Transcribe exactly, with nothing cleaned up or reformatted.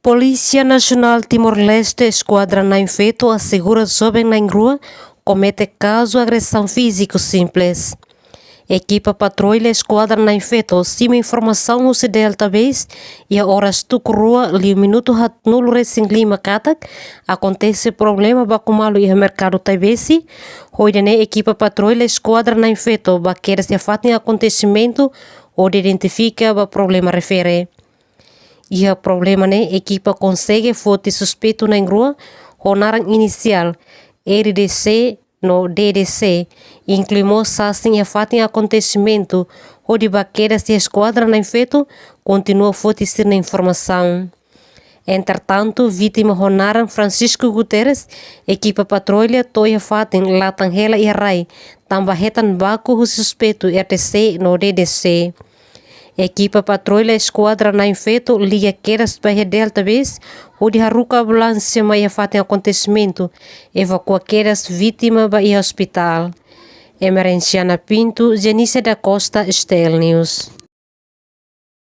Polísia Nasionál Timor-Leste, Eskuadra na'in-feto, asegura joven na'in-rua komete kazu agresaun fíziku simples. Ekipa patrulla Eskuadra na'in-feto simu informasaun husi Delta Base iha oras tuku rua liu minutu haatnulu-resin-lima katak akontese problema baku malu iha merkadu Taibesi, hodi nune'e ekipa patrulla Eskuadra na'in-feto bá kedas iha fatin akontesimentu hodi identifika ba problema refere. Iha problema ne'e ekipa konsege foti suspeitu na'in-rua ho naran inisiál R D C no D D C, inklui mós sasin iha fatin akontesimentu, hodi bá kedas iha Eskuadra na'in-feto kontinua foti sira-nia informasaun. Entretantu, vítima ho naran Francisco Guterres, ekipa patrulla to'o iha fatin latan hela iha rai, tanba hetan baku husi suspeitu R D C no D D C. Ekipa patrulla Eskuadra na'in-feto liga kedas ba iha Delta Base, hodi haruka ambulánsia mai iha fatin akontesimentu, evakua kedas vítima ba iha ospitál. Emerenciana Pinto, Jenice da Costa, S T L News.